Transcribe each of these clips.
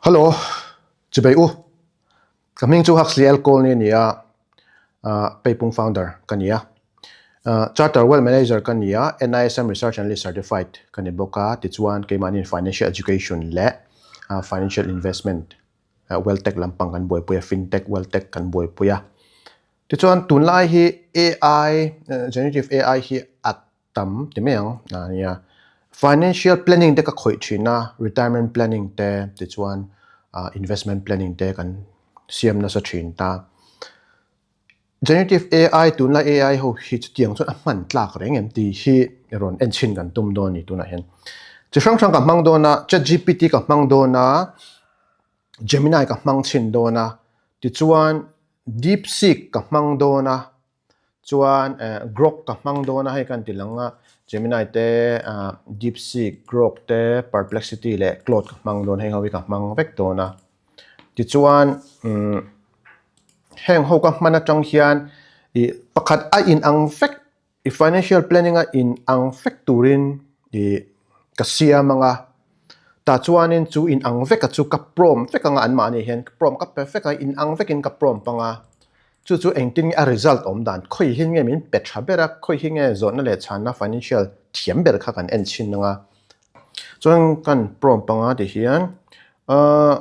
Hello, chubei u. Ka hming chu Huxley L. Colney a ni a, Peipung founder ka ni a. Charter Wealth Manager ka ni a, NISM Research Analyst Certified ka ni bawk a, tichuan keimahniin Financial Education leh Financial Investment, Wealth Tech lampang kan buaipui a, Fintech, Wealth Tech kan buaipui a. Tichuan tunlai hi AI, Generative AI hi a tam ti mai ang a nia. Financial planning te ka khawih thin a, retirement planning te tichuan investment planning te kan siam nasa thin ta. Generative AI tunlai AI ho hi chutiang chuan a hman tlak reng em tih hi rawn en chhin kan tum dawn a ni tunah hian. Chi hrang hrang ka hmang dawn a, ChatGPT ka hmang dawn a, Gemini ka hmang chhin dawn a, tichuan DeepSeek ka hmang dawn a, Chuan Grok ka hmang dawn a, hei kan ti lang a, Gemini te, DeepSeek, Grok te, Perplexity leh Claude ka hmang dawn, heng ho hi ka hmang vek dawn a. Tichuan heng ho ka hman atang hian ih pakhat a inang vek, i financial planning a inang vek turin ih ka siam ang a, tah chuanin chu inang veka chu ka prompt vek ang a anmahni hian prompt ka pe vek a, inang vekin ka prompt ang a. Chu chu engtin nge a result awm dan? Khawi hi nge min pe tha ber a, khawi hi nge zawhna leh chhanna financial thiam ber kha kan en chhin ang a. Chuan kan prompt anga ti hian ahh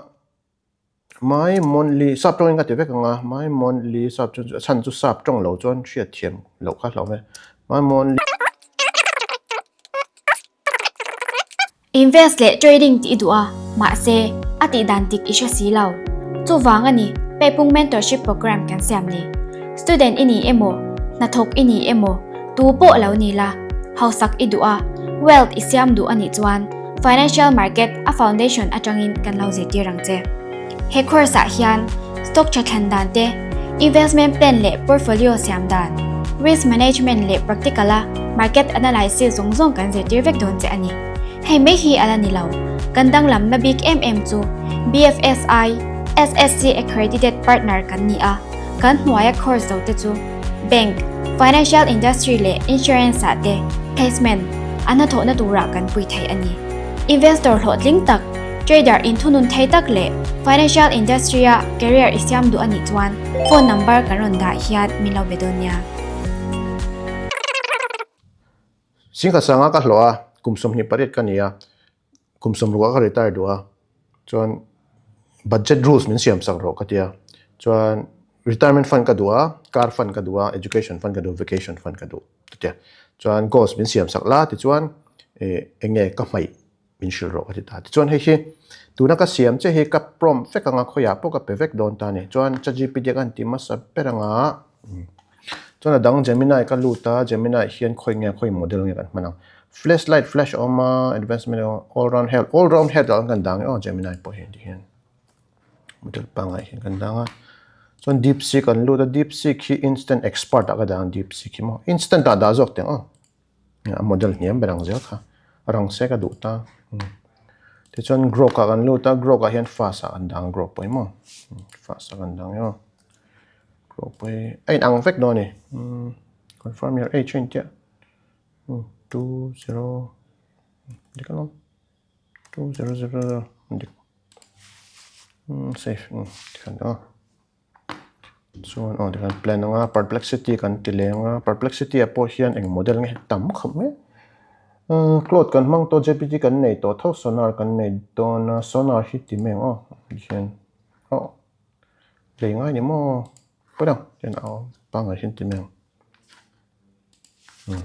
my monthly sap tawngin ka ti vek ang a, my monthly sap chu a chhan chu sap tawng lo chuan hriat thiam loh kha hlauh mai my monthly. Invest leh trading tih i duh a, mahse, a tih dan dik i hre si lo. Chuvang a ni, Peipung Mentorship Program kan siam ni. Student i ni emaw, hnathawk i ni emaw, tu pawh lo ni la, hausak i duh a, wealth i siam duh a nih chuan financial market a foundation atangin kan lo zirtir ang che. He course ah hian stock tha thlan dan te, investment plan leh portfolio siam dan, risk management leh practical a market analysis zawng zawng kan zirtir vek dawn che a ni. Hei mai hi a la ni lo, kan danglamna bik em em chu BFSI, SSC accredited partner kan ni a, kan hnuaia course zo te chu bank, financial industry leh insurance ah te placement a hnathawhna turah kan pui thei a ni. Investor hlawhtling tak Trader in thunun thei tak leh financial industry a career i siam duh a nih chuan phone number kan rawn dah hian min lo be dawn nia. Singkhat sanga ka hlawh a, kum 28 ka ni a, kum 60 ah ka retire duh a, chuan budget rules min siam sak rawh ka ti a, chuan retirement fund ka duh a, car fund ka duh a, education fund ka duh a, vacation fund ka duh ka ti a, chuan goals min siam sak la tichuan ih eng nge ka hmaih min hrilh rawh ka ti ta. Tichuan hei hi tuna ka siam che hi ka prompt vek anga khawiah pawh ka pe vek dawn ta a ni. Chuan ChatGPT a ka han ti hmasa ber anga chuan a dang Gemini ka lut a, Gemini hian khawi nge khawi model nge kan hman ang. Flashlight flash a awm a, advancement a awm a, all round health, all round health ah kan dang e aw Gemini pawh hi tihian model pangngai hian kan dang a. Chuan DeepSeek an lut a, DeepSeek hi instant expert ah ka dang a DeepSeek hi maw instant ah dah zawk teh ang aw. A model hniam ber ang zel kha a rang se ka duh ta tichuan grok ah kan lut a grok ah hian fast ah kan dang grok pawh hi maw fast ah kan dang emaw grok pawh hi a inang vek dawn a ni confirm your age a intia 20 dik alawm 2000 dik save tikhan aw. Chuan aw tikhan plan anga perplexity kan ti leh anga perplexity ah pawh hian eng model nge tam khawp mai umm cloud kan hmang tawh jpt kan nei tawh tho sonar kan nei dawn a sonar hi ti mai ang aw tihian aw lei ngai ni maw pawi lo tihian a awm pangngai hian ti mai ang umm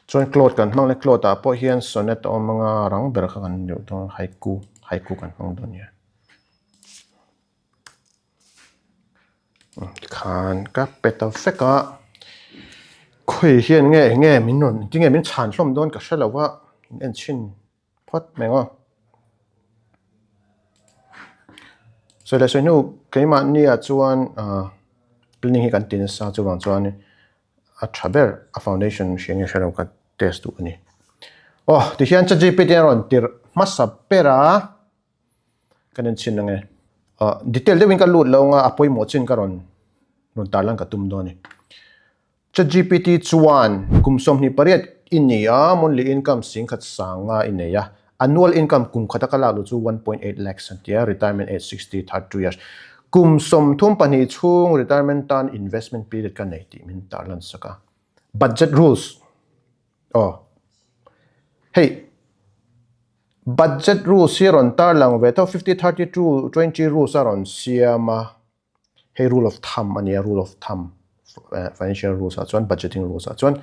chuan cloud kan hmang leh cloud ah pawh hian sonnet a awm anga rang ber kha kan deuh dawn a haiku haiku kan hmang dawn nia. Tikhan ka pe ta vek a, khawi hian nge eng nge min rawn tinge min chhan hlawm dawn ka hre lo va, min en chhin phawt mai ang aw. Sawi leh sawi hnu keimahni ah chuan ah planning hi kan ti nasa chuvang chuan a tha ber a foundation hria nge hre lo ka test duh a ni. Aw tihian chatgpt a rawn tirh hmasa ber a. Kan en chhin ange. Ah detail deuhin ka lut lo anga a pawimawh chin ka rawn rawn tarlan ka tum dawn a ni. ChatGPT chuan kum 28 i ni a, monthly income 10,500 i nei a. Annual income kum khata ka lak luh chu 1.8 lakhs an tia, retirement age 60, 32 years. Kum 32 chhung retirement tan investment period ka nei tih min tarlan sak a. Budget rules aw hei budget rules hi a rawn tarlang ve tho 50 32 20 rules a rawn siam a. Hei rule of thumb a nia, rule of thumb financial rules ah chuan budgeting rules ah chuan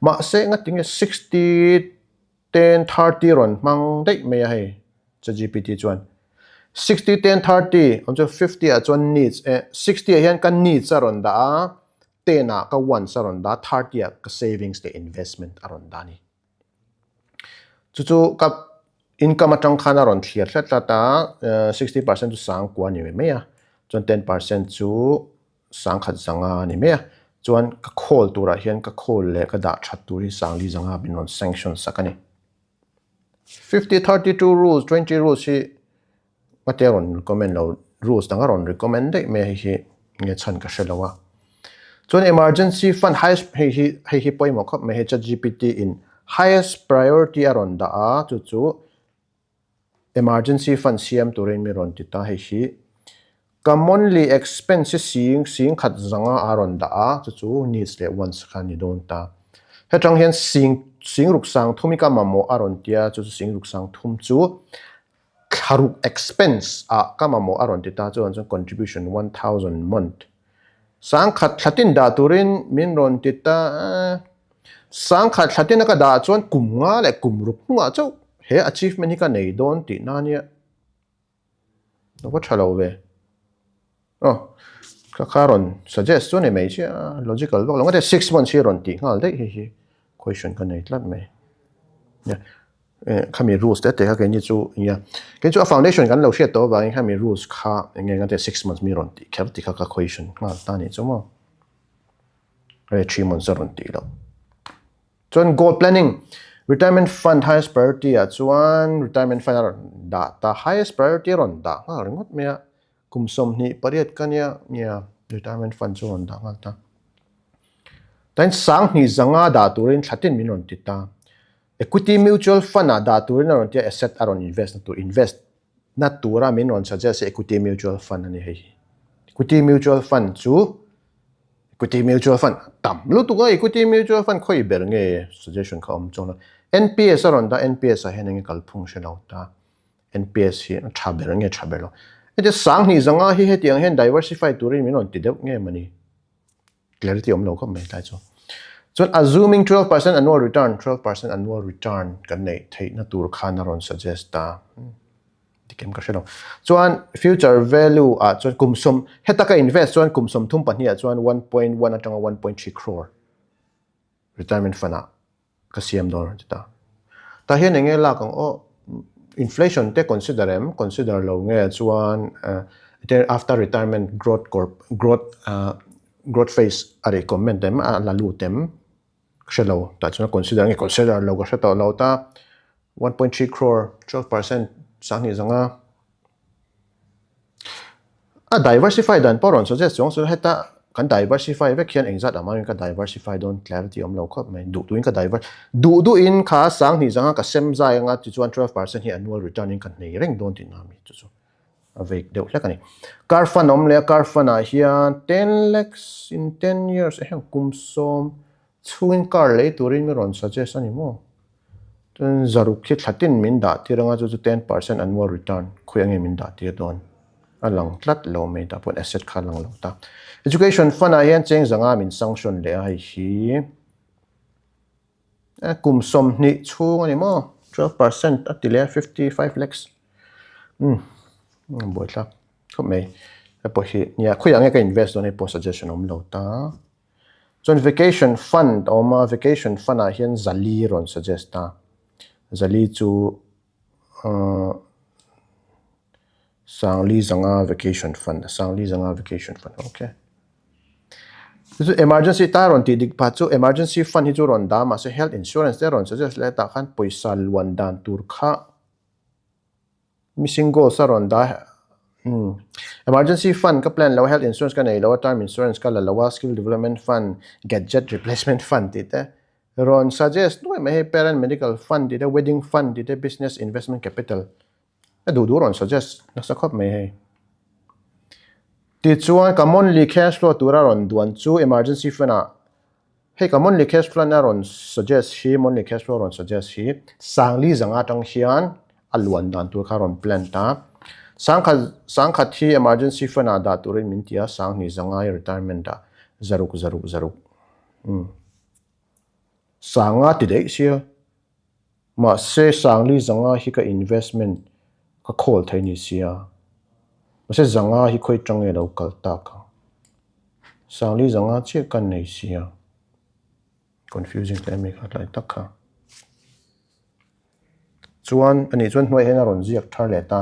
mahse ngatinge 60 10 30 rawn hmang daih mai a hei chatgpt chuan 60 10 30 awm chu 50 ah chuan needs eh 60 ah hian ka needs a rawn dah a 10 ah ka wants a rawn dah a 30 ah ka savings leh investment a rawn dah a ni. Chu chu ka income atang khan a rawn thlir hlat hlat a, 60% chu sangkua a ni mai a, chuan 10% chu sangkhat zanga a ni mai a, chuan ka khawl turah hian ka khawl leh ka dah that tur hi sangli zanga min rawn sanction sak a ni. 50 32 rules 20 rules hi Ngate a rawn recommend lo, rules dang a rawn recommend daih mai a hei hi nge chhan ka hre lo a. Chuan emergency fund highest hei hi hei hi pawimawh khawp mai hei chatgpt in highest priority a rawn dah a chu chu emergency fund siam turin mi rawn ti ta hei hi ka monthly expense hi sing sing khat zanga a rawn dah a chu chu needs leh wants kha a ni dawn ta. Hetang hian sing sing ruk sang thum hi ka mamawh a rawn tia chu chu sing ruk sang thum chu Thlaruk expense ah ka mamawh a rawn ti ta chuan chuan contribution 1000 month sangkhat thlatin dah turin min rawn ti ta sangkhat thlatin a ka dah chuan kum nga leh kum ruk hnungah chauh he achievement hi ka nei dawn tih na nia a va tha lo ve. Aw, ka kha rawn suggest chu a ni mai chiah a, logical vak lo ngawt e, 6 months hi rawn tih nghal daih hei hi question ka nei tlat mai. Nia, eh khami rules te te kha keini chu nia, kei chu a foundation kan lo hriat tawh avangin khami rules kha eng nge ngate 6 months mi rawn tih kher tih kha ka question nghal ta ni chu maw. Hei 3 months a rawn tih loh. Chuan goal planning, retirement fund highest priority ah chuan retirement fund a rawn dah ta, highest priority a rawn dah nghal ringawt mai a. Kum 28 ka nia, nia, retirement fund chu rawn dah nghal ta. Tain 2000 zanga dah turin thlatin min rawn ti ta. Equity mutual fund ah dah turin a rawn ti a, asset a rawn invest na tur, invest na tura min rawn suggest hi equity mutual fund a ni hei hi. Equity mutual fund chu equity mutual fund tam lutuk a, equity mutual fund khawi ber nge suggestion kha awm chuang lo. NPS a rawn dah, NPS ah hian enge kalphung hre lo ta. NPS hi a tha ber nge tha ber lo. Heti 2000 zanga hi hetiang hian diversify turin min rawn ti deuh nge mawni? Clarity awm lo khawp mai tlai chu. Chuan assuming 12% annual return, 12% annual return kan neih theihna tur khan a rawn suggest ta. Tikem ka hre lo. Chuan future value ah chuan kum sawm heta ka invest chuan kum 32 ah chuan 1.1 atanga 1.3 crore retirement fund ah ka siam dawn a ti ta. Tah hian eng nge lak ang aw, inflation te consider em, consider lo nge chuan after retirement growth growth growth phase a rei comment em, a la lut em, ka hre lo, tah chuan a consider nge consider lo ka hre tawh lo ta, 1.3 crore 12% 20 zanga. A diversify dan pawh rawn suggest chuang chu heta kan diversify vek hian engzat ang mangin ka diversify dawn clarity awm lo khawp mai. Duh duhin ka diver duh duhin kha 2000 zanga ka sem zai anga tichuan 12% hi annual return in ka nei reng dawn tih na mi chu chu a vague deuh hlek a ni. Car fund awm leh a car fund ah hian 10 lakhs in 10 years heng kum sawm chhungin car lei turin mi rawn suggest a ni maw? Chuan zaruk hi thla tin min dah tir anga chu chu 10% annual return khawi ange min dah tir dawn a lang tlat lo mai tah pawh asset kha a lang lo ta. Education fund ah hian cheng zanga min sanction leh a hei hi kum 20 chhung a ni maw 12% a ti leh a 55 lakhs umm buaithlak khawp mai hei pawh hi nia khawiah nge ka invest dawn hei pawh suggestion a awm lo ta. Chuan vacation fund a awm a, vacation fund ah hian zali rawn suggest a, zali chu ahh Sangli zanga vacation fund Sangli zanga vacation fund ok. Chu chu emergency ta rawn tih dik pah chu emergency fund hi chu rawn dah a mahse health insurance te rawn suggest leh tah khan pawisa luan dan tur kha Missing goals a rawn dah umm Emergency fund ka plan lo a, health insurance ka nei lo a, term insurance ka la lo a, skill development fund, gadget replacement fund tih te Rawn suggest nuai mai hei parent medical fund tih te wedding fund tih te business investment capital a duh duh rawn suggest nasa khawp mai hei. Tichuan ka monthly cash flow tura rawn duan chu emergency fund ah hei ka monthly cash flow a rawn suggest hi monthly cash flow rawn suggest hi sangli zanga atang hian a luan dan tur kha rawn plan ta. Sangkhat sangkhat hi emergency fund ah dah turin min ti a sanghnih zanga hi retirement ah zaruk zaruk zaruk umm. Sanga ti daih sia. Mahse Sangli zanga hi ka investment ka khawl thei ni sia. Mahse zanga hi khawi tang nge lo kal tak ang. Sangli zanga chiah ka nei sia. Confusing hle mai kha tlai tak kha. Chuan ani chuan hnuaiah hian a rawn ziak thar leh ta.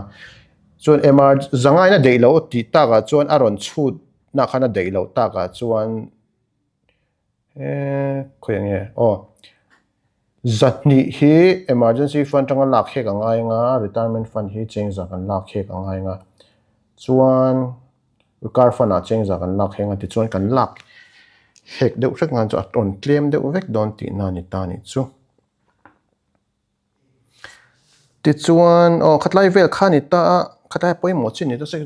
Chuan MR zanga in a daih loh tih takah chuan a rawn chhut nak khan a daih loh takah chuan. Eee khawi eng nge aw zahnih hi emergency fund atanga lak hek a ngai anga retirement fund hi chengza kan lak hek a ngai anga chuan car fund ah chengza kan lak hek anga tichuan kan lak hek deuh hrek nan chu a rawn tlem deuh vek dawn tihna a ni ta a nih chu. Tichuan aw khatlai vel kha a ni ta a khatlai pawimawh chi a ni ta se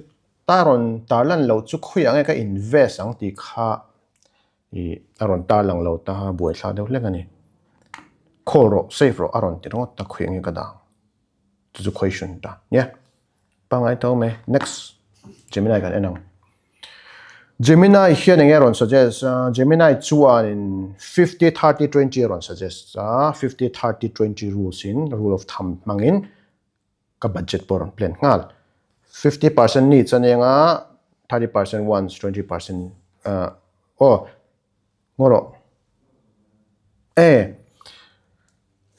ta rawn tarlan loh chu khawiah nge ka invest ang tih kha ih a rawn tarlang lo ta a buaithlak deuh hlek a ni. Call rawh save rawh a rawn ti ringawt ta khawiah nge ka dah ang chu chu question ta nia. Pangngai tho mai. Next, Gemini kan en ang. Gemini hian enge rawn suggest a, Gemini chuanin 50 30 20 a rawn suggest a, 50 30 20 rules in, rule of thumb hmangin ka budget pawh a rawn plan nghal. 50% needs a nia nga, 30% wants, 20% aw Ngaw rawh. E,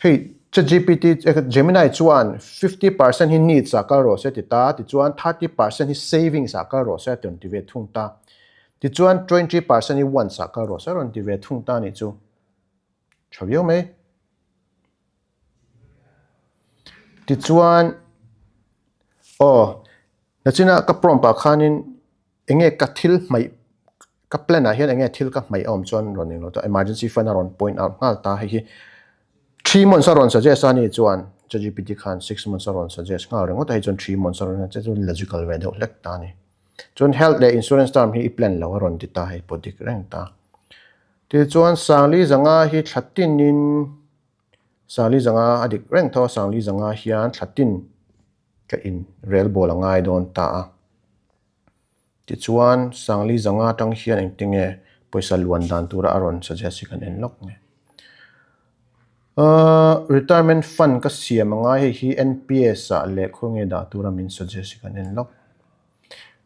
hei ChatGPT, Gemini chuan 50% hi needs ah kal rawh se ti ta, tichuan 30% hi savings ah kal rawh se a ti rawn ti ve thung ta. Tichuan 20% hi wants ah kal rawh se a rawn ti ve thung ta anih chu. Tha viau mai. Tichuan, aw, nachina ka prompt ah khanin Enge ka thil hmaih ka plan ah hian enge thil ka hmaih a awm chuan rawn englo ta emergency fund a rawn point out nghal ta hei hi three months a rawn suggest a ni chuan chatgpt khan six months a rawn suggest nghal ringawt a hei chuan three months a rawn suggest chuan logical ve deuh hlek ta a ni chuan health leh insurance term hi i plan lo a rawn ti ta hei pawh dik reng ta tichuan sangli zanga hi thla tinin sangli zanga a dik reng tho a sangli zanga hian thla tin ka in rel bawl a ngai dawn ta a. Tichuan, Sangli zanga atang hian engtinge pawisa luan dan tura a rawn suggest hi kan en lawk nge. Ahh retirement fund ka siam anga hei hi NPS ah leh khawnge dah tura min suggest hi kan en lawk.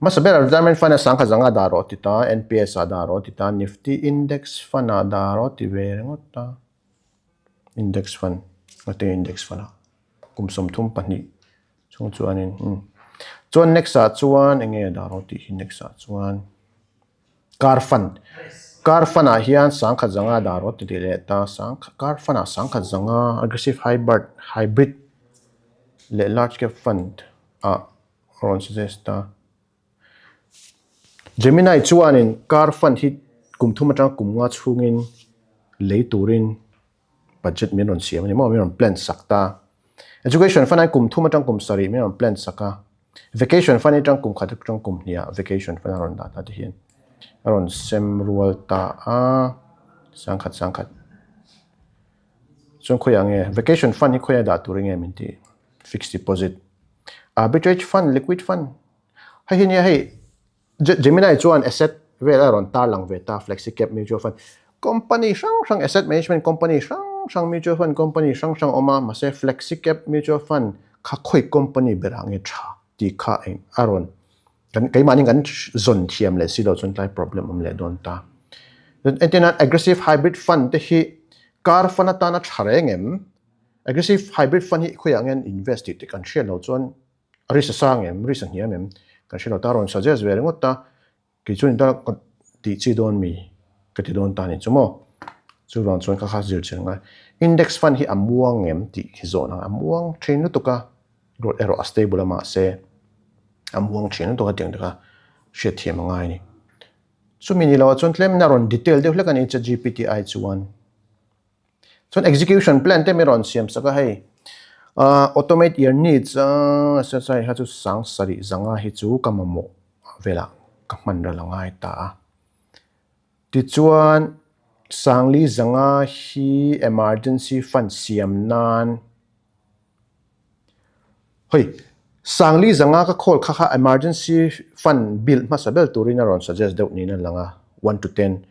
Hmasa berah retirement fund a sangkhat zanga dah rawh ti ta, NPS ah dah rawh ti ta, Nifty index fund ah dah rawh ti ve ringawt ta. Index fund, ngatinge index fund ah kum 32 Chung chuanin umm chuan next ah chuan eng nge dah rawh tih hi next ah chuan car fund car fund ah hian sangkhat zanga dah rawh ti leh ta sangkhat car fund ah sangkhat zanga aggressive hybird hybrid leh large cap fund ah rawn suggest ta Gemini chuanin car fund hi kum thum atanga kum nga chhungin lei turin. Budget min rawn siam a ni maw, min rawn plan sak ta. Education fund ai kum thum atang kum sarih min rawn plan sak a. Vacation fund atang kum khat atang kum hnih ah vacation fund a rawn dah ta ti hian a rawn sem rual ta a, sangkhat sangkhat. Chuan khawiah nge vacation fund hi khawiah dah tur nge min tih fixed deposit, arbitrage fund, liquid fund hei hi nia hei. Gemini chuan asset vel a rawn tarlang ve ta, Flexi Cap Mutual Fund company hrang hrang asset management company hrang hrang mutual fund company hrang hrang awm a, mahse Flexi Cap Mutual Fund kha khawi company berah nge tha tih kha eng a rawn kan keimahni kan zawn thiam leh si lo chuan tlai problem awm leh dawn ta. Entirnan aggressive hybrid fund te hi car fund atana tha reng em? Aggressive hybrid fund hi khawiah nge an invest tih te kan hriat lo chuan A risa sang em, risa hniam em, kan hre lo ta, rawn suggest ve ringawt ta, kei chuan ta ka tih chi dawn mi ka ti dawn ta ni chu maw? Chuvang chuan ka kha zir chian ngai. Index fund hi a muang em tih hi zawh ang, a muang thin lutuk a, growth erawh a stable a mahse a muang thin lutuk a tiang te kha hriatthiam a ngai a ni. Chumi ni lo ah chuan tlem in a rawn detail deuh hlek a ni chatgpt ai chuan. Chuan execution plan te mi rawn siam sak a hei. Automate your needs a hei kha chu sang sarih zanga hi chu ka mamawh velah ka hman ral a ngai ta a. Tichuan Sangli zanga hi emergency fund siam nan hei Sangli zanga ka khawl kha kha emergency fund bill hmasa ber turin a rawn suggest deuh niin a lang a, one to ten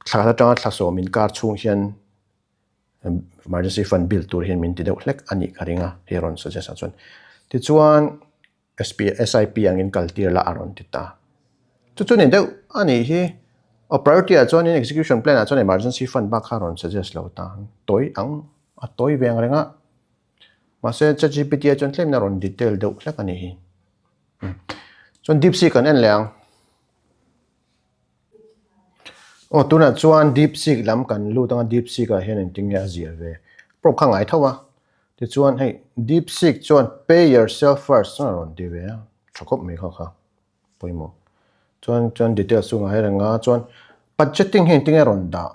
Thla khat atanga thla sawm inkar chhung hian emergency fund bill tur hian min ti deuh hlek a nih ka ring a, hei a rawn suggest ah chuan. Tichuan SP SIP angin kal tir la a rawn ti ta. Chu chu ni deuh a nih hi. Aw priority ah chuanin execution plan ah chuan emergency fund bak kha a rawn suggest lo ta. Tawi ang a tawi ve ang reng a. Mahse ChatGPT ah chuan tlemin a rawn detail deuh hlek a nih hi. Chuan DeepSeek kan en leh ang. Aw tunah chuan deepseek lam kan lut anga deepseek ah hian engtin nge a ziah ve probe kha ngai tho a tichuan hei deepseek chuan pay yourself first chuan a rawn ti ve a tha khawp mai kha kha pawimawh chuan chuan details chu ngai reng a chuan budgeting hi engtin nge a rawn dah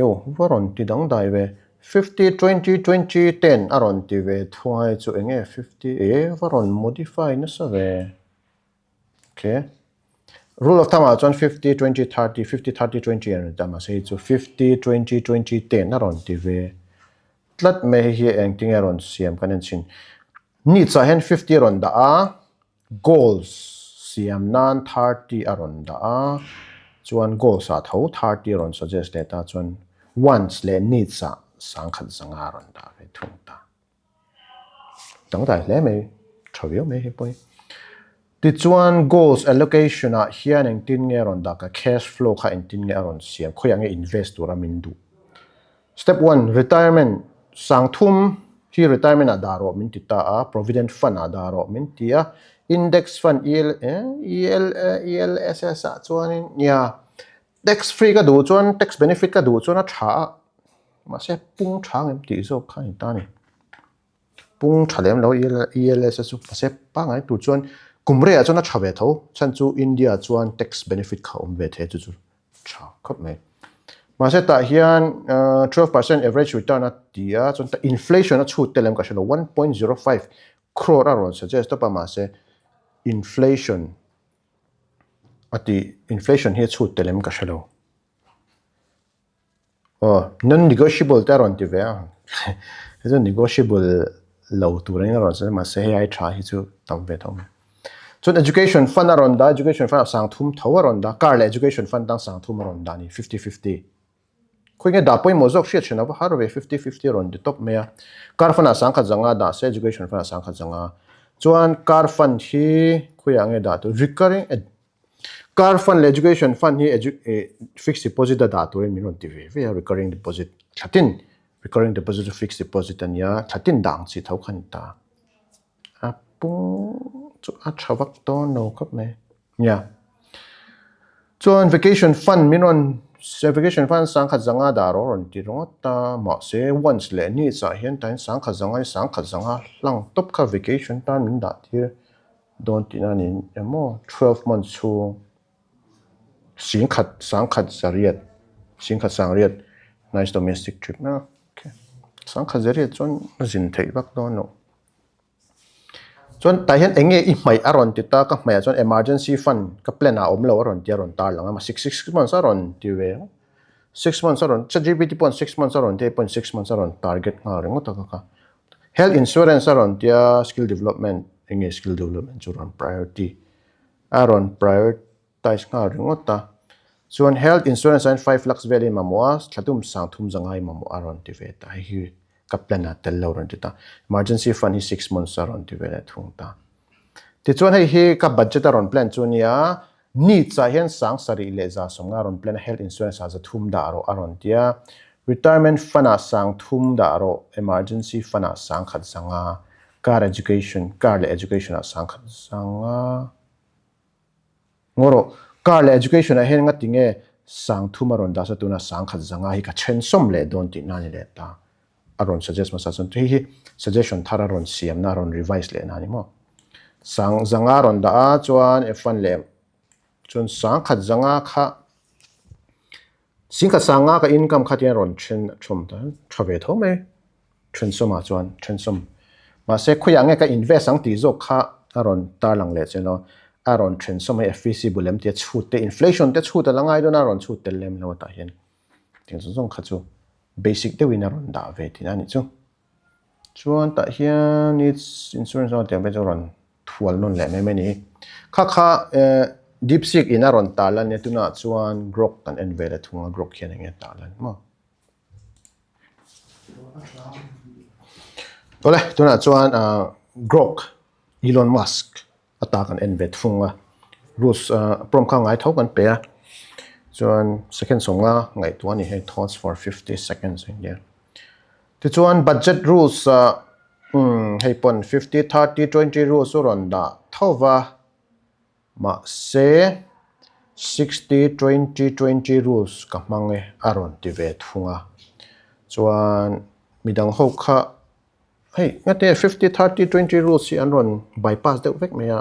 yo va rawn ti dangdai ve 50 20 20 10 a rawn ti ve thung a hei chu enge 50 e va rawn modify nasa ve. Okay. Rule of thumb ah chuan 50, 20, 30, 50, 30, 20 an rawn ti a, mahse hei chu 50, 20, 20, 10 a rawn ti ve tlat mai. Hei hi engtin nge a rawn siam kan en chhin. Needs ah hian 50 a rawn dah a, goals siam nan 30 a rawn dah a, chuan goals ah tho 30 a rawn suggest leh ta chuan wants leh needs ah sangkhat zanga a rawn dah ve thung ta. Dangdai hle mai, tha viau mai hei pawh hi. Tichuan goals allocation ah hian engtin nge a rawn dah ka cash flow kha engtin nge a rawn siam, khawiah nge invest tura min duh. Step one, retirement sangthum hi retirement ah dah rawh min ti ta a, provident fund ah dah rawh min ti a, index fund EL EL ELSS ah chuanin nia tax free ka duh chuan tax benefit ka duh chuan a tha a. Mahse pung tha ngem tih zawk kha a ni ta a ni. Pung tha lem lo ELS a chu mahse pangngai tur chuan kum reiah chuan a tha ve tho. Chhan chu India chuan tax benefit kha a awm ve thei a chu chu tha khawp mai. Mahse tah hian 12% average return a ti a chuan inflation a chhut tel em ka hre lo 1.05 crore a rawn suggest tawp a mahse inflation a ti inflation hi a chhut tel em ka hre lo. Aw, non-negotiable te a rawn ti ve a, hei chu negotiable lo tur angin a rawn sawi a, mahse hei ai tha hi chu tam ve tho mai. Chuan education fund a rawn dah a, education fund ah sangthum tho a rawn dah a, car leh education fund tang sangthum a rawn dah a ni, fifty fifty. Khawi nge dah pawimawh zawk hriat hran a va har ve, fifty fifty a rawn ti tawp mai a. Car fund ah sangkhat zanga dah se, education fund ah sangkhat zanga. Chuan car fund hi khawiah nge dah tur, recurring. Car fund leh education fund hi fixed deposit a dah turin min rawn ti ve ve a, recurring deposit thlatin recurring deposit chu fixed deposit a nia, thlatin dah ang chi tho kha a ni ta. A pung chu a tha vak dawn lo khawp mai. Nia. Chuan vacation fund min rawn vacation fund sangkhat zanga dah rawh rawn ti ringawt a, mahse wants leh needs ah hian tain sangkhat zanga hi sangkhat zanga hlang tawp kha vacation tan min dah tir. Dawn tihna a ni emaw 12 months chhung singkhat sangkhat zariat singkhat sangriat nice domestic trip na ok sangkhat zariat chuan a zin theih vak dawn loh chuan tah hian eng nge i hmaih a rawn ti ta ka hmaih ah chuan emergency fund ka plan ah a awm lo a rawn ti a rawn tar lang a six six months a rawn ti ve a six months a rawn chatgpt pawn six months a rawn ti a hei pawn six months a rawn target nghal ringawt a ka kha. Health insurance a rawn tia skill development eng nge skill development chu rawn priority a rawn prioritize nghal ringawt a chuan health insurance ah hian 5 lakhs vel in mamawh a thlatum sangthum zanga i mamawh a rawn ti ve ta hei hi ka plan ah tel lo a rawn ti ta emergency fund hi 6 months a rawn ti ve leh thung ta. Tichuan hei hi ka budget a rawn plan chu ania, needs ah hian sang sarih leh za sawmnga a rawn plan a, health insurance ah za thum dah rawh a rawn ti a, retirement fund ah sang thum dah rawh, emergency fund ah sang khat zanga, car education, car leh education ah sang khat zanga. Ngaw rawh, car leh education ah hian ngati nge sang thum a rawn dah sa tunah sang khat zanga hi ka then sawm leh dawn tihna a ni leh ta. A rawn suggest hmasa chuan hei hi suggestion thar a rawn siam na a rawn revise leh na a ni maw. Sang zanga a rawn dah a chuan F1 leh chuan sang khat zanga kha. Singkhat sanga ka income kha tian rawn then thawm ta tha ve tho mai then sawmah chuan then sawm mahse khawiah nge ka invest ang tih zawk kha a rawn tarlang leh che lo a rawn then sawm hei FEC bul em tia chhut te inflation te chhut a la ngai dawn a rawn chhut tel lem lo tah hian tiang zawng zawng kha chu basic deuhin a rawn dah ve tihna a nih chu. Chuan tah hian its insurance a tiang vel chu a rawn thual nawn leh mai mai a ni. Kha kha eh deep seek in a rawn tar lan nia tunah chuan grok kan en vel a thung a grok hian eng nge a tar lan maw. Awle tunah chuan ah grok Elon Musk a ta kan en ve thung a rules ah prompt kha ngai tho kan pe a chuan second sawmnga ngaihtuah a ni hei thoughts for 50 seconds a nia. Tichuan budget rules ah umm hei pawn 50 30 20 rules chu rawn dah tho va mahse 60 20 20 rules ka hmang e a rawn ti ve thung a chuan midang ho kha hei ngate 50 30 20 rules hi an rawn bypass deuh vek mai a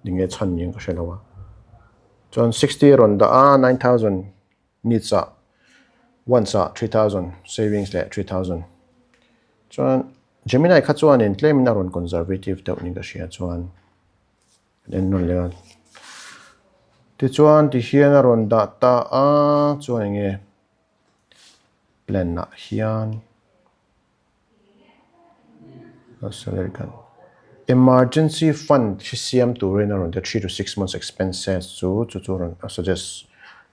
enge chhan niin ka hre lo a chuan 60 a rawn dah a 9000 Needs ah wants ah 3000 savings leh 3000 chuan Gemini kha chuanin tlemin a rawn conservative deuh niin ka hria chuan kan en nawn leh a tichuan tihian a rawn dah ta a chuan eng nge plan ah hian. Emergency fund hi siam turin a rawn ti a, 3 to 6 months expenses chu chu chu a rawn a suggest.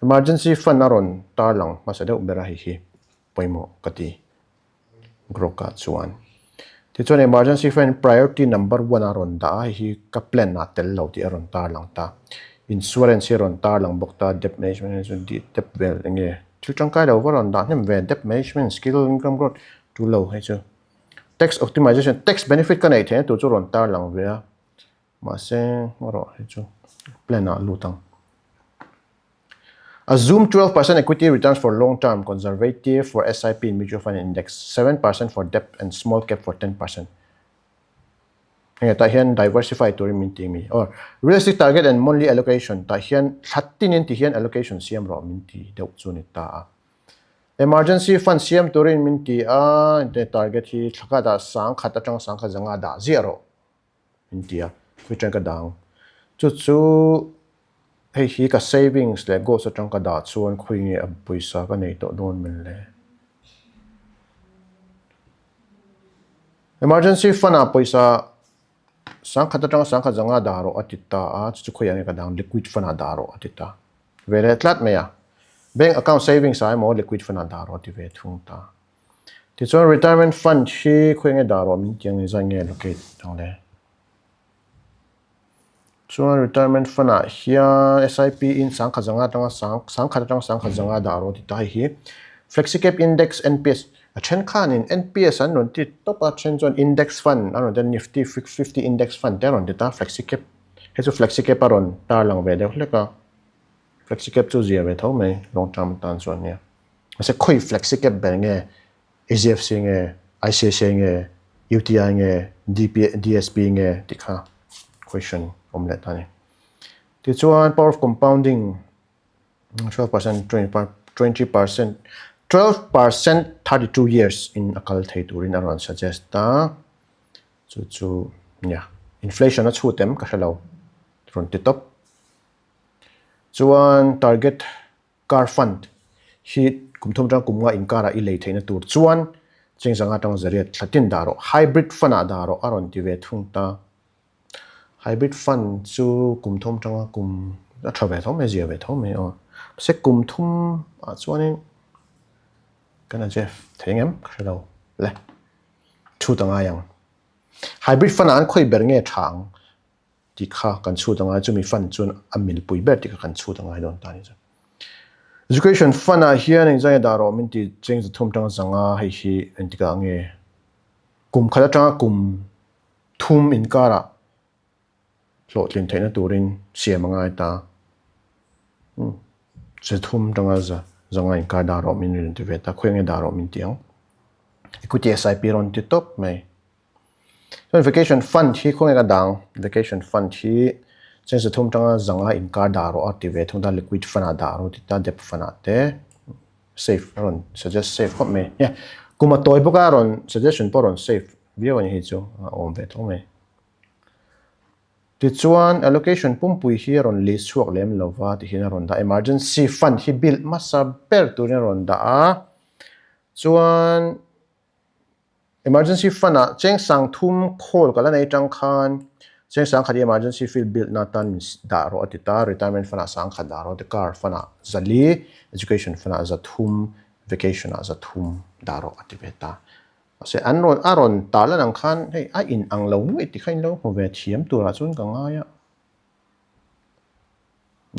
Emergency fund a rawn tarlang hmasa deuh ber a hei hi pawimawh ka ti Grok ah chuan. Tichuan emergency fund priority number one a rawn dah a, hei hi ka plan ah tel lo tih a rawn tarlang ta. Insurance hi a rawn tarlang bawk ta, debt management debt vel eng nge. Thil tangkai lo va rawn dah hnem ve, debt management skill, income growth tu lo hei chu. Tax optimization, tax benefit ka neih theihna tur chu rawn tar lang ve a, mahse erawh hei chu plan ah lut ang. Assume 12% equity returns for long term, conservative for SIP in mutual fund and index, 7% for debt and small cap for 10%. Heng tah hian diversify turin min ti mi or realistic target and monthly allocation tah hian thla tinin ti hian allocation siam rawh min ti deuh chu ni ta a. Emergency fund siam turin min ti a, inteh target hi thla khat ah 10,000 atang 1,500 dah ziah rawh min ti a, khawi atang ka dah ang. Chu chu hei hi ka savings leh goals atang ka dah chuan khawi nge a pawisa ka nei tawh dawn min le. Emergency fund ah pawisa 10,000 atanga 1,500 dah rawh a ti ta a, chu chu khawiah nge ka dang liquid fund ah dah rawh a ti ta ve leh tlat mai a. Bank account savings ah emaw liquid fund ah dah rawh a ti ve thung ta. Tichuan retirement fund hi khawiah nge dah rawh min ti ang engzat nge allocate ang le? Chuan retirement fund ah hian SIP in 1,500 atanga 1,000 atanga 1,500 dah rawh ti ta hei hi Flexicap index NPS a then khanin NPS an rawn ti tawp a then chuan index fund an rawn ti a Nifty 50 index fund te a rawn ti ta Flexicap hei chu Flexicap a rawn tarlang ve deuh hlek a Flexicap chu zia ve tho mai long term atan chuan nia mahse khawi Flexicap ber nge HDFC nge, ICICI nge, UTI nge, DP, DSP nge tih kha question awm leh ta a ni. Tichuan power of compounding 12% 20% 12% 32 years in a kal thei turin a rawn suggest a, chu chu nia inflation a chhut em ka hre lo rawn ti tawp. Chuan target Car fund hi kum thum atang kum nga inkarah i lei theihna tur chuan chengzanga atang zariat thla tin dah rawh. Hybrid fund ah dah rawh a rawn ti ve thung ta. Hybrid fund chu kum thum atanga kum a tha ve tho mai, zia ve tho mai aw. Mahse kum thum ah chuanin kan a Jeff thei ngem ka hre lo le. Chhut a ngai ang. Hybrid fund ah an khawi ber nge tha ang? Tih kha kan chhut a ngai, chumi fund chuan a milpui ber tih kha kan chhut a ngai dawn ta a ni chu. Education fund ah hian engzah nge dah rawh min ti cheng zathum atanga zanga hei hi engtikah nge kum khat atanga kum thum inkarah hlawhtlin theihna turin siam a ngai ta. Umm zathum atanga za zanga inkar dah rawh min rawn ti ve ta, khawiah nge dah rawh min ti ang. Equity SIP rawn ti tawp mai. Chuan vacation fund hi khawnge ka dang vacation fund hi cheng zathum tanga zanga inkar dah rawh a ti ve thung ta liquid fund ah dah rawh ti ta debt fund ah te. Safe a rawn suggest safe khawp mai. Nia, kum a tawi bawk a, a rawn suggestion pawh a rawn safe viau a ni hei chu, a awm ve tho mai. Tichuan, allocation pumpui hi a rawn list chhuak lem lo va ti hian a rawn dah. Emergency fund hi build hmasa ber turin a rawn dah a, chuan Emergency fund ah cheng sang thum khawl ka la nei tang khan cheng sang khat hi emergency field build na tan min dah rawh a ti ta, retirement fund ah sang khat dah rawh a ti, car fund ah zali, education fund ah za thum, vacation ah za thum dah rawh a ti ve ta. Mahse an rawn a rawn tar lan ang khan hei a in ang lo nuaih ti kha in lo hmu ve thiam turah chuan ka ngai a.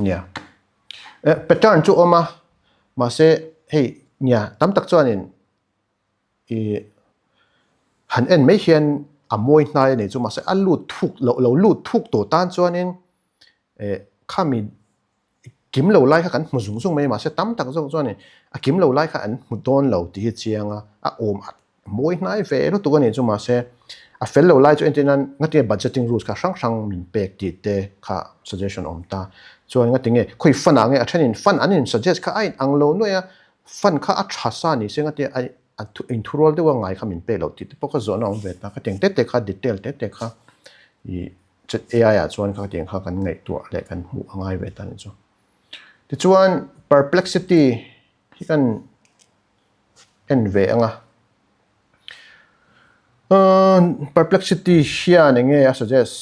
Nia. Pattern chu awm a, mahse hei nia tam tak chuanin I han en mai hian a mawi hnai a nih chu mahse a lut thuk loh lo lut thuk tawh tan chuanin eh khami kim lo lai kha kan hmu zung zung mai mahse tam tak zawk chuanin a kim lo lai kha an hmu dawn lo tih hi chiang a, a awm a mawi hnai ve lutuk a nih chu mahse a fel lo lai chu entir nan ngatinge budgeting rules kha hrang hrang min pek tih te kha suggestion awm ta chuan ngatinge khawi fund ah nge a thenin fund an in suggest kha a in ang lo nuaih a Fund kha a tha sa ni se ngatia a a inthurual deuh a ngai kha min pek loh tih te pawh kha zawhna awm ve ta. Ka tiang tete kha detail tete kha ih AI ah chuan kha tiang kha kan ngaihtuah leh kan hmuh a ngai ve ta ni chu. Tichuan perplexity hi kan en ve ang a. Perplexity hian eng nge a suggest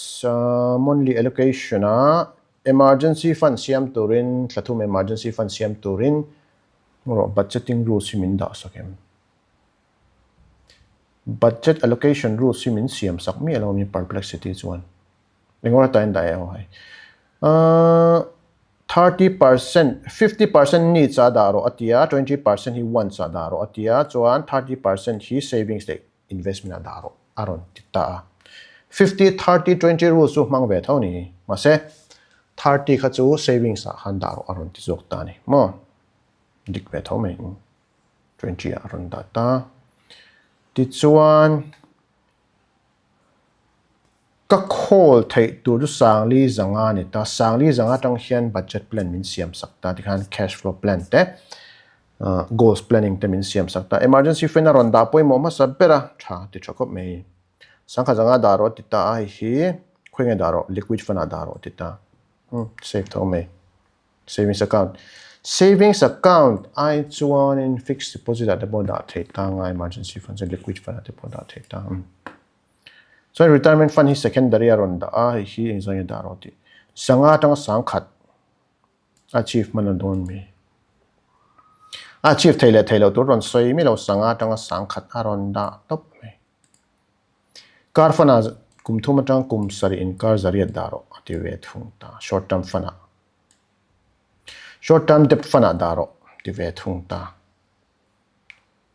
monthly allocation a Emergency fund siam turin, thla thum emergency fund siam turin rawh budgeting rules hi min dah sak em? Budget allocation rules hi min siam sak miah lo mi perplexity chuan. Engawr atan dah e aw hei. 30%, 50% needs ah dah rawh a ti a, 20% hi wants ah dah rawh a ti a, chuan 30% hi savings leh investment ah dah rawh a rawn ti ta a. 50, 30, 20 rules chu hmang ve tho ni. Mahse, 30 kha chu savings ah khan dah rawh a rawn ti zawk ta a ni. Maw? Dik ve tho mai. 20 ah a rawn dah ta. Tichuan, ka khawl theih tur chu Sangli zanga a ni ta. Sangli zanga atang hian budget plan min siam sak ta. Tikhan cash flow plan te, goals planning te min siam sak ta. Emergency fund a rawn dah pawimawh hmasa ber a, tha ti tha khawp mai. Sangha zanga dah rawh a ti ta a, hei hi khawi nge dah rawh, liquid fund ah dah rawh a ti ta. Umm safe tho mai. Savings account. Savings account ai chuanin fixed deposit ah te pawh dah theih ta anga emergency fund chu liquid fund ah te pawh dah theih ta. Chuan retirement fund hi secondary a rawn dah a, hei hi engzawng nge dah rawh tih. Sanga atanga sangkhat a achieve hman a dawn mi. A achieve thei leh thei loh tur rawn sawi mi lo sanga atanga sangkhat a rawn dah tawp mai. Car fund ah kum thum atang kum sarih in car zariat dah rawh a ti ve thung ta short term fund ah. Short term debt fund ah dah rawh ti ve thung ta.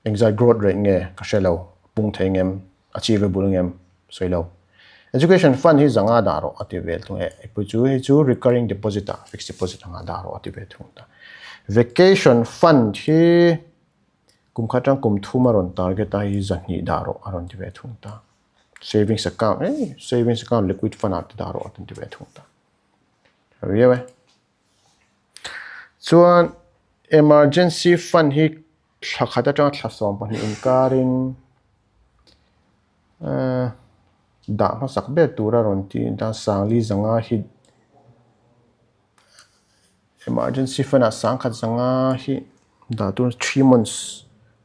Engzat growth rate nge ka hre lo, a pung thei ngem, achievable ngem, sawi lo. Education fund hi zanga dah rawh a ti ve thung e, ipui chu hei chu recurring deposit ah fixed deposit anga dah rawh a ti ve thung ta. Vacation fund hi kum khat atang kum thum a rawn target a hei zahnih dah rawh a rawn ti ve thung ta. Savings account eh savings account liquid fund ah te dah rawh a rawn ti ve thung ta. Tha viau e. Chuan emergency fund hi thla khat atanga thla 12 inkarin eh dah hmasak ber tura rawn ti a Sangli zanga hi emergency fund ah sangkhat zanga hi dah tur three months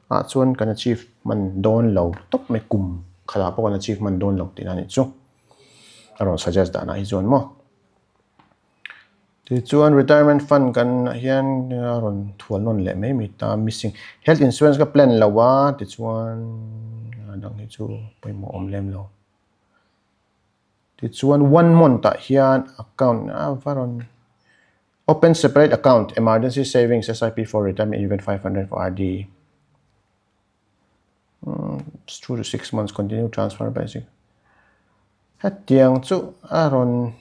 ah chuan kan achieve hman dawn lo tawp mai kum khatah pawh kan achieve hman dawn lo tihna a nih chu a rawn suggest danah hi chuan maw. Tichuan retirement fund kan ah hian a rawn thual nawn leh mai mai ta missing health insurance ka plan lo a tichuan a dang hi chu pawimawh awm lem lo. Tichuan one month ah hian account a va rawn open separate account emergency savings SIP for retirement event 500 for RD 2 to 6 months continue transfer basic hetiang chu a rawn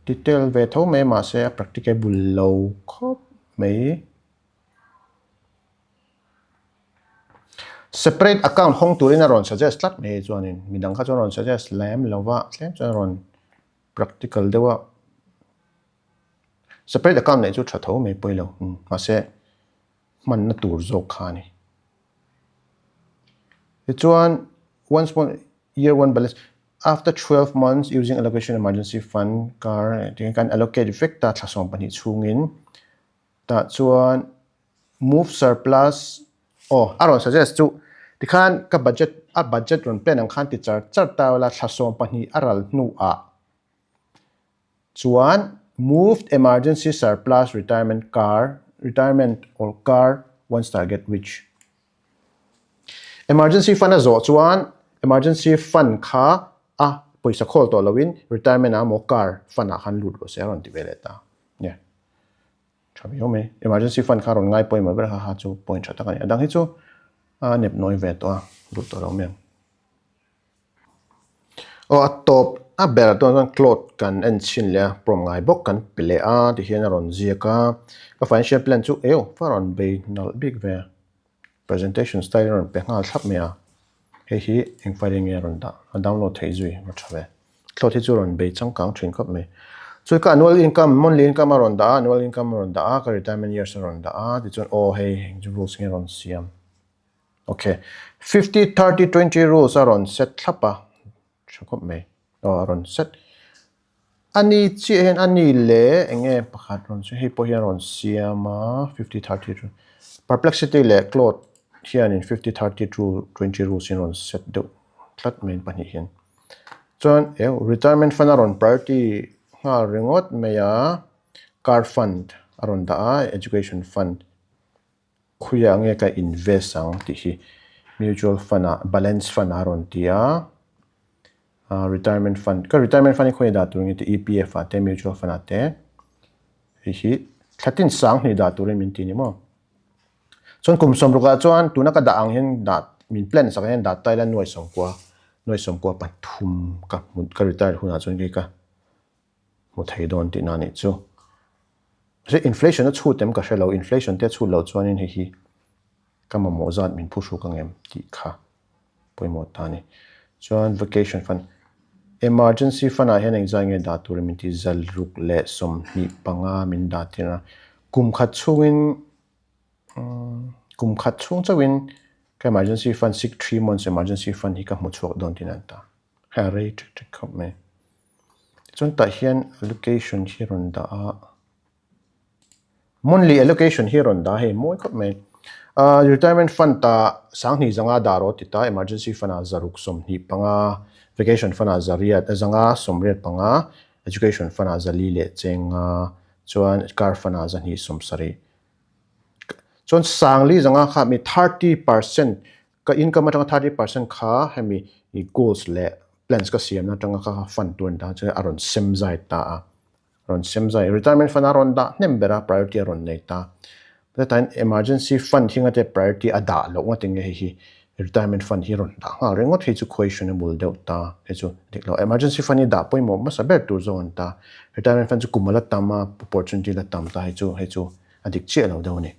detail ve tho mai mahse a practicable lo khawp mai. Separate account hawng turin a rawn suggest tlat mai chuanin midang kha chuan a rawn suggest lem lo va tlem chuan a rawn practical deuh a. Separate account neih chu tha tho mai pawi lo mahse hmanna tur zawk kha a ni. Tichuan one small year one balance after 12 months using allocation emergency fund kar tiin kan allocate vek ta thla 12 chhungin tah chuan move surplus aw a rawn suggest chu tikhan ka budget a budget rawn plan ang khan ti char char ta ula thla 12 a ral hnuah Chuan moved emergency surplus retirement car retirement or car once target reach. Emergency fund a zawh chuan emergency fund kha a pawisa khawl tawh loin retirement ah emaw car fund ah khan lut rawh se a rawn ti ve leh ta. Nia. Tha viau mai. Emergency fund kha rawn ngai pawimawh ber kha kha chu point tha tak a ni. A dang hi chu a nep nawi ve tawh a, lut tawh lo mai ang. Aw a tawp a ber ah chuan cloth kan en chhin leh a pawm ngai bawk kan pe leh a tihian a rawn ziak a ka financial plan chu eo va rawn bei nalh bik ve a presentation style a rawn pe nghal thlap mai a hei hi eng file nge a rawn dah a download theih zui a tha ve cloth hi chu a rawn bei changkang thin khawp mai chu ka annual income monthly income a rawn dah a annual income a rawn dah a ka retirement years a rawn dah a tichuan aw hei eng chu rules nge a rawn siam. Ok, 50, 30, 20 rules a rawn set thlap a, tha khawp mai, aw a rawn set. A ni chiah hian a ni leh eng nge pakhat rawn sawi hei pawh hian a rawn siam a, 50, 30, 20, perplexity leh cloud hianin 50, 30, 20 rules hi an rawn set deuh tlat mai pahnih hian. Chuan eng retirement fund a rawn priority nghal ringawt mai a, car fund a rawn dah a, education fund. Khuiah nge ka invest ang tih hi mutual fund ah balance fund ah a rawn ti a, ah retirement fund ka retirement fund hi khawiah dah tur nge tih EPF ah te mutual fund ah te hei hi thla tin sang hnih dah turin min ti a ni maw. Chuan kum sawmruk ah chuan tuna ka dah ang hian dah min plan sak hian dah ta ila nuai sawmkua nuai sawmkua pathum ka hmu ka retire hunah chuan kei ka hmu thei dawn tihna a nih chu. Mahse inflation a chhut em ka hre lo, inflation te a chhut loh chuanin hei hi ka mamawh zat min phuhruk ang em tih kha pawimawh ta a ni. Chuan vacation fund, emergency fund ah hian engzah nge dah turin min ti zalruk leh 25 min dah tir a, kum khat chhungin kum khat chhung chauhin ka emergency fund six three months emergency fund hi ka hmu chhuak dawn tihna a ni ta. Hei a rei ṭek ṭek khawp mai. Chuan tah hian allocation hi a rawn dah a, monthly allocation hi a rawn dah a hei mawi khawp mai. Ahh retirement fund ah sanghnih zanga dah rawh ti ta emergency fund ah zaruk 25 vacation fund ah zariat zanga 85 education fund ah zali leh chenga chuan car fund ah zahnih 70 chuan sangli zanga kha mi 30% Ka income atanga 30% kha hemi goals leh plans ka siamna atanga kha fund tur an dah chuan a rawn sem zai ta a, a rawn sem zai. Retirement fund a rawn dah hnem ber a, priority a rawn nei ta. Chutah emergency fund hi ngate priority a dah loh ngawt enge hei hi retirement fund hi a rawn dah nghal ringawt hei chu questionable deuh ta, hei chu dik lo. Emergency fund hi dah pawimawh hmasa ber tur zawk an ta. Retirement fund chu kum a la tam a, opportunity a la tam ta hei chu hei chu a dik chiah lo deuh a ni.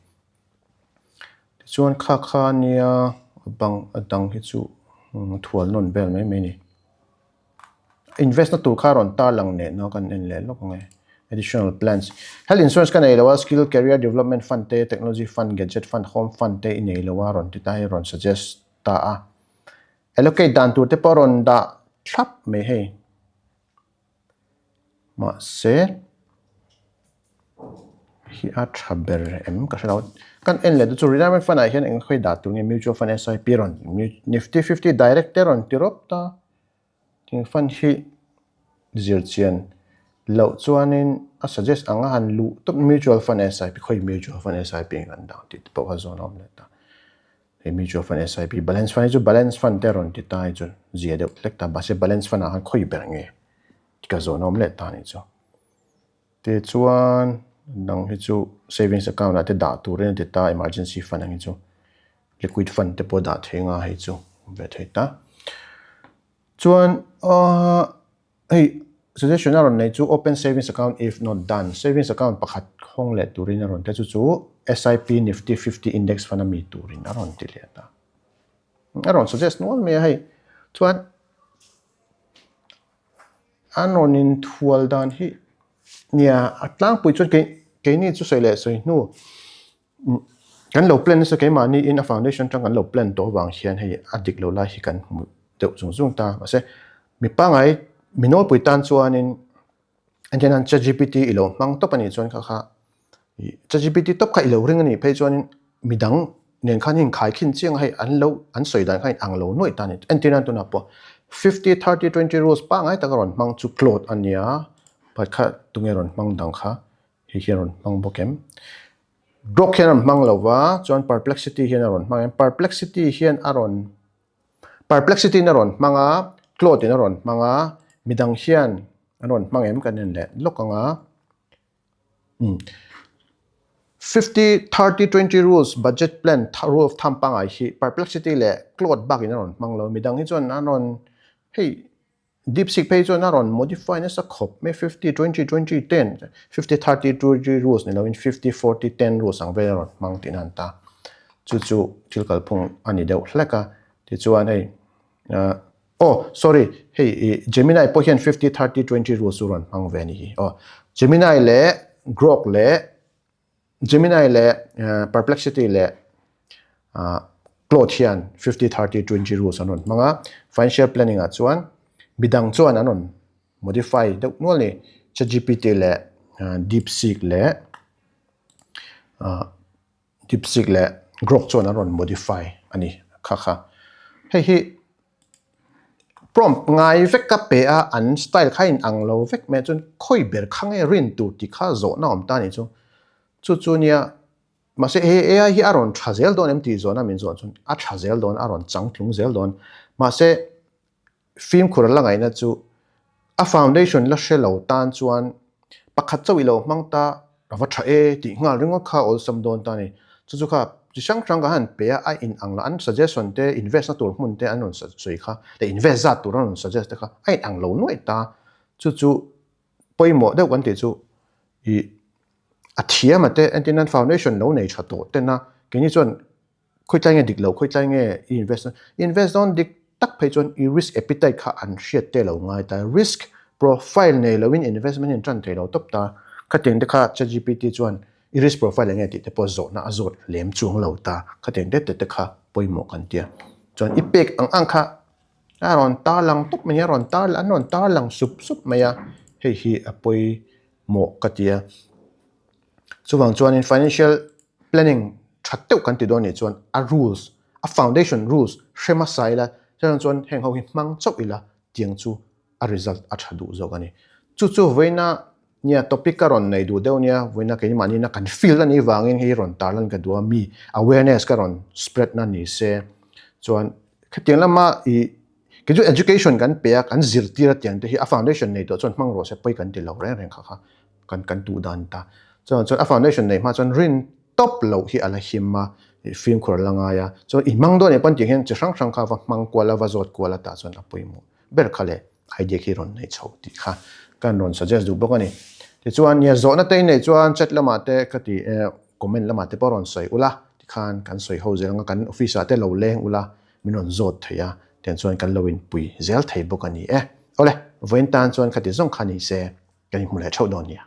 Tichuan kha kha nia bang a dang hi chu thual nawn vel mai mai a ni. Invest na tur kha a rawn tar lang leh na kan en leh lawk ang e. Additional plans. Health insurance ka nei lo a, skill career development fund te, technology fund, gadget fund, home fund te i nei lo a rawn ti ta hei rawn suggest ta a. Allocate dan tur te pawh a rawn dah thlap mai hei. Mahse hi a tha ber em ka hre lo kan en leh te chu retirement fund ah hian eng khawi dah tur nge mutual fund SIP rawn nifty fifty direct te rawn ti rawp ta thing fund hi zir chian loh chuanin a suggest ang a han luh tawp mutual fund SIP khawi mutual fund SIP nge kan dah tih te pawh kha zawn a awm leh ta. Hei mutual fund SIP balance fund hi chu balance fund te rawn ti ta hi chu zia deuh hlek ta mahse balance fund ah khan khawi ber nge ka zawn a awm leh ta a nih chu. Tichuan dang hi chu savings account ah te dah turin a ti ta emergency fund ang hi chu liquid fund te pawh dah thei nga hei chu awm ve thei ta. Chuan ahh Hei suggestion a rawn nei chu open savings account if not done, savings account pakhat hawng leh turin a rawn ti a, chu chu SIP Nifty 50 index fund a mi turin a rawn ti leh ta. A rawn suggest nual mai a hei. Chuan an rawn inthual dan hi nia a tlangpui chuan kei. keini chu sawi leh sawi hnu kan lo plan nasa keimahni in a foundation atang kan lo plan tawh avang hian hei a dik lo lai hi kan hmu deuh zung zung ta. Mahse mi pangngai mi nawlpui tan chuanin engtin an chatgpt i lo hmang tawp a nih chuan kha kha ih chatgpt tawp kha i lo ring a nih phei chuanin midang nen khan inkhaikhin chiang a hei an lo an sawi dan kha in ang lo nuaih ta a ni. Entir nan tunah pawh 50 30 20 rules pangngai taka rawn hmang chu cloth a nia but kha tunge rawn hmang dang kha hei hian rawn hmang bawk em? Grok hian a rawn hmang lo va chuan perplexity hian a rawn hmang em? Perplexity hian a rawn perplexity in a rawn hmang a cloth in a rawn hmang a midang hian an rawn hmang em kan en leh lawk ang a umm 50 30 20 rules budget plan rule of thumb pangngai hi perplexity leh cloth bakin a rawn hmang lo midang hi chuan an rawn hei Deepseek phei chuan a rawn modify nasa khawp mai, 50, 20, 20, 10, 50, 30, 20 rules ni loin 50, 40, 10 rules ang vel a rawn hmang tihna an ta. Chu chu thil kalphung a ni deuh hlek a. Tichuan hei aw sorry hei i Gemini pawh hian 50, 30, 20 rules chu rawn hmang ve a ni hi. Aw Gemini leh Grok leh Gemini leh Perplexity leh Claude hian 50, 30, 20 rules an rawn hmang a, financial planning ah chuan midang chuan an rawn modify deuh nual a ni. ChatGPT leh DeepSeek leh DeepSeek leh Grok chuan an rawn modify a ni kha kha. Hei hi prompt ngai vek a pe a, an style kha in ang lo vek mai a chuan khawi ber kha nge rin tur tih kha zawhna awm ta a ni chu. Chu chu nia mahse he AI hi a rawn tha zel dawn em tih zawhna min zawh chuan a tha zel dawn a rawn changtlung zel dawn mahse Fimkhur a la ngaihna chu a foundation la hre lo tan chuan pakhat chauh i lo hmang ta a va tha e tih nghal ringawt kha awlsam dawn ta a ni. Chu chu kha chi hrang hrang ka han pe a, a in ang lah an suggestion te invest na tur hmun te an rawn sawi kha leh invest zat tur an rawn suggest te kha a in ang lo nuaih ta. Chu chu pawimawh deuh kan tih chu ih a thiam a te entir nan foundation lo nei tha tawh ten a keini chuan Khawitlai nge dik lo, khawitlai nge i invest dawn? I invest dawn dik tak phei chuan i risk appetite kha an hriat te lo ngai ta. Risk profile nei loin investment hi an tan thei lo tawp ta. Khatiang te kha ChatGPT chuan i risk profile eng nge tih te pawh zawhna a zawt lem chuang lo ta. Khatiang te te te kha pawimawh kan tia. Chuan i pek ang ang kha a rawn tarlang tawp mai a, a rawn tar an rawn tarlang sup sup mai a, hei hi a pawimawh ka tia. Chuvang chuanin financial planning tha deuh kan ti dawn nih chuan a rules, a foundation rules hre hmasa ila, chuvang chuan heng ho hi hmang chauh ila tiang chu a result a tha duh zawk a ni. Chu chu vawiina nia topic ka rawn nei duh deuh nia, vawiina keimahni na kan field a nih vangin hei rawn tarlan ka duh a, mi awareness ka rawn spread na ni se chuan khatiang lama ih kei chu education kan pe a, kan zirtir a tiang te hi a foundation nei tawh chuan hmang rawh se pawi kan ti lo reng reng kha kha. kan kan duh dan ta. Chuan chuan a foundation nei hma chuan rin tawp loh hi a la him a, fimkhur a la ngai a. Chuan i hmang dawn nih pawn tih hian chi hrang hrang kha va hmang kual a, va zawt kual a tah chuan a pawimawh ber kha leh idea khi rawn nei chho tih kha kan rawn suggest duh bawk a ni. Tichuan nia zawhna te inneih chuan chat lamah te ka ti e, comment lamah te pawh rawn sawi ula tikhan kan sawi ho zel ang a, kan office ah te lo leng ula min rawn zawt thei a, tiang chuan kan lo inpui zel thei bawk a ni e. Awle, vawiin tan chuan khati zawng kha ni se. Kan inhmu leh theuh dawn nia.